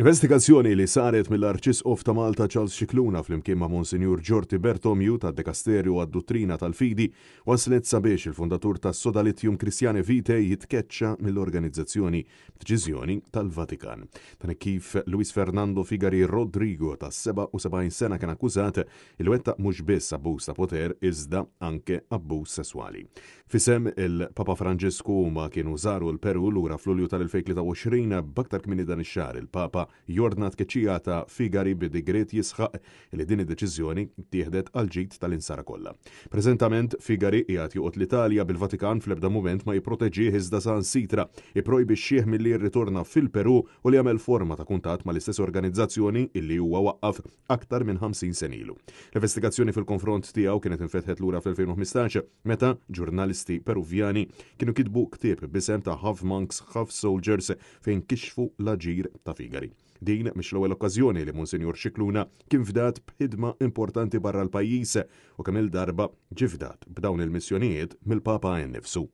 Investigazzjoni li saret mill-Arċisqof ta' Malta Charles Scicluna flimkien ma' Monsinjur Ġorti Bertomeu tad-Dekasterju għad-Duttrina tal-Fidi waslet sabiex il-fundatur ta' Sodalitium Christianae Vitae jitkeċċa mill-organizzazzjoni b'deċiżjoni tal-Vatikan. Dan hekk kif Luis Fernando Figari Rodrigo ta' 77 sena kien akkużat li wettaq mhux biss abbuż ta' poter iżda anke abbuż sesswali. F'isem il-Papa Franġisku huma kienu żaru l-Peru lura f'Lulju tal-2023. B'aktar kmieni dan ix-xahar il-Papa jordna t-tkeċċija ta' Figari bid-digriet jisħaq li din id-deċiżjoni ttieħdet għall-ġid tal-insara kollha. Preżentament Figari qiegħed joqgħod l-Italja bil-Vatikan fl-ebda mument ma jipproteġih iżda saħansitra ipprojbixxih milli jirritorna fil-Peru u li jagħmel forma ta' kuntatt mal-istess organizzazzjoni illi huwa waqqaf aktar minn 50 sena ilu. L-investigazzjoni fil-konfront tiegħu kienet infetħet lura fl-2015 meta ġurnalisti Peruvjani kienu kitbu ktieb b'isem ta' Half Monks, Half Soldiers fejn kixfu l-aġir ta' Figari. Din mhix l-ewwel okkażjoni li Monsinjur Scicluna kien fdat b'ħidma importanti barra l-pajjiż u kemm-il darba ġie fdat b'dawn il-missjonijiet mill-Papa innifsu.